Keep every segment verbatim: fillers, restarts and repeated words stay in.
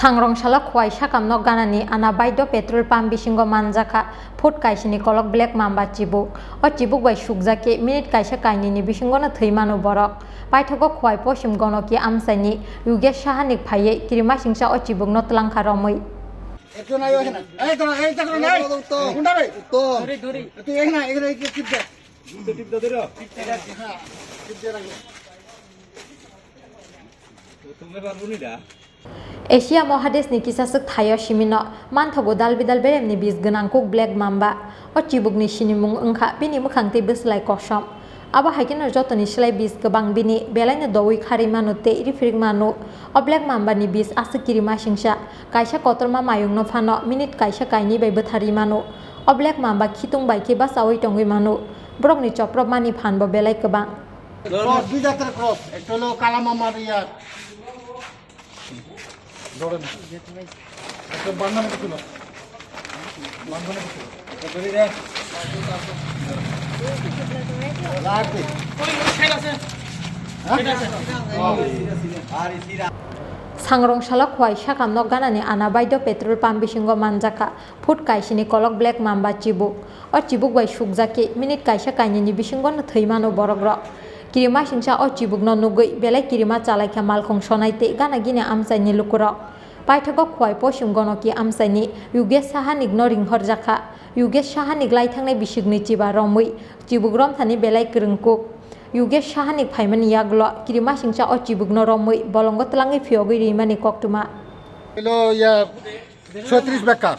Sangrong salo Khowai sakam nok ganani Anabaidya petrol pump bisingo manjakha phut kaisini kolok black mamba chibuk. O chibuk bai sukjak khe minute kaisa kainwini bisingono thwi mano borok. Paithago Khowai Poschim Gonoki amchaini Yogesh Sahanik phaiwi kirimasingcha o chibukno twlangkha romwi. Ekjon ayo hena. Ei, tara, ei, tara, nai. Uttom. Unda bai. Uttom. Dori, dori. Tu ek na, ek na, ek tip de. Tip de, tip de, dori. Tip de, ha. Tip de, raglo. Uttom me barbo ni da. Asia Mahadeshni kisaswk thaio simino manthogo dal bidal beremni bis gwnang kuk black mamba. O chibukni sinimung wngkha bini mwkhang tei bwslai kosom. Abo hai kheno jotoni slai bis kwbang bini belaino doui kharwi mano tei riphirik mano. O black mamba ni bis aswk kirimasingcha, kaisa kotorma mayungno phano minute kaisa kainwi bai bwtharwi mano. O black mamba khitung bai khe bachaui tongwi mano. Borokni chopropmani phanbo belai kwbang. Cross, dui jater cross, ekta holo kala mamba riyar. ধরে না। একটা বান্ধনে কিছু না। বান্ধনে কিছু না। একটা ধরে দে। লাগবে। হ্যাঁ? আর ইসিরা। Sangrong salo Khowai sakam nok ganani Anabaidya petrol pump bisingo manjakha phut kaisini kolok black mamba chibuk. O chibuk bai sukjak khe minute kaisa kainwini bisingono thwi mano borokrok. Kirimasingcha o chibukno nugwi belai kirima chalaikha malkhung sonai tei gana gini amchaini lukurok. Paithago Khowai Poschim Gonoki amchaini Yogesh Sahanikno ringhorjakha. Yogesh Sahanik lai thangnai bisikni chiba romwi chibuk romthani belai kwrwng kuk. Yogesh Sahanik phaimani yagulo kirimasingcha o chibukno romwi bolongo twlangwi phiyogwi rimani koktwma. হলো ইয়া ছত্রিশ বেকার।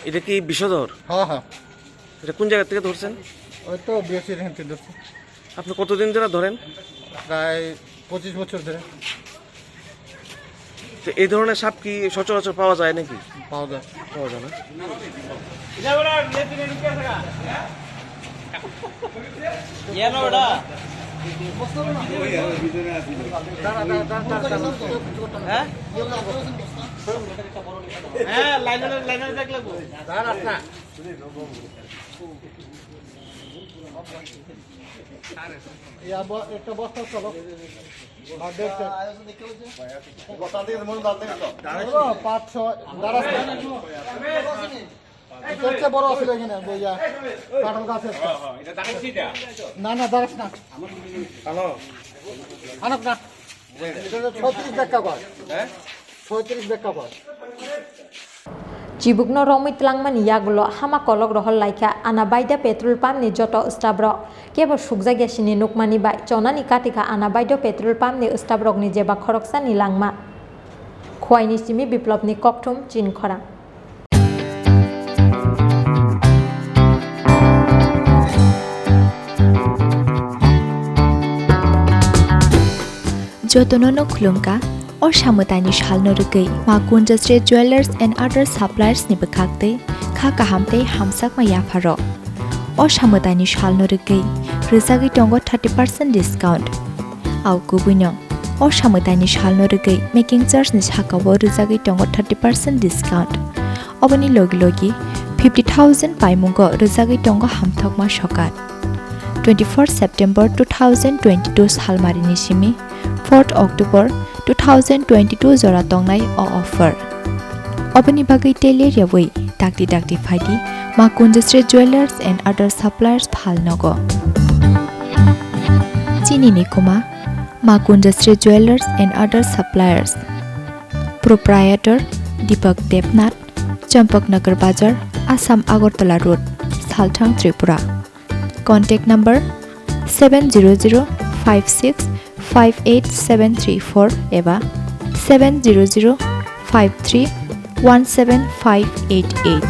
এটা কি বিষধর? হ্যাঁ, হ্যাঁ। এটা কোন জায়গা থেকে ধরছেন? ওই তো বিএসসি এখান থেকে ধরছে। আপনি কতদিন ধরে ধরেন? প্রায় পঁচিশ বছর ধরে। তো এই ধরনের সাপ কি সচরাচর পাওয়া যায় নাকি? পাওয়া যায়। পাওয়া যায় না? হ্যাঁ? হ্যাঁ, লাইনে, লাইনে দেখ লাগবো। এই আব-, একটা বস্তা চলো। বাদ দে একটা। বস্তা দিয়ে মনে বাদ দে তো। বড়, পাঁচ, ছয়, দাঁড়াস না। এটা হচ্ছে বড় ছিল এখানে, ওই যা, কাঁঠাল গাছ আছে। না, না, দাঁড়াস না। হ্যালো। আনক না। এটা হচ্ছে ছত্রিশ ব্যাখ্যা কর। হ্যাঁ? ছত্রিশ ব্যাখ্যা কর। Chibukno romwi twlangmani yagulo hama kolok rohor laikha Anabaidya petrol pump ni joto staff rok. Kebo sukjak yasini nukmani bai chonani katikha Anabaidya petrol pump ni staff rokni jeba khoroksani langma. Khowai ni simi Biplopni kokthum Chinkhorang. Jotono no khulumkha, o samwtaini salno rwgwi Ma Kunjasri Jewellers and Other Suppliers ni bwkhaktwi kha kaham tei hamsakma yapharok. O samwtaini salno rwgwi rwjagwi tongo thirty percent discount. Au kubuino, o samwtaini salno rwgwi making charge ni sakao rwjagwi tongo thirty percent discount. Oboni logi logi fifty thousand paimungo rwjagwi tongo hamthokma sokat. Twenty-four September two thousand twenty-two salmarini simi fourth October two thousand twenty-two jora tongnai o offer. Oboni bagwi tele rewui dakti dakti phaidi Ma Kunjasri Jewellers and Other Suppliers Phalnogo. Chini ni kuma Ma Kunjasri Jewellers and Other Suppliers. Proprietor Deepak Debnath, Champaknagar Bazar, Assam Agartala Road, Salthang, Tripura. Contact number seven zero zero five six five eight seven three four eba seven zero zero five three one seven five eight eight.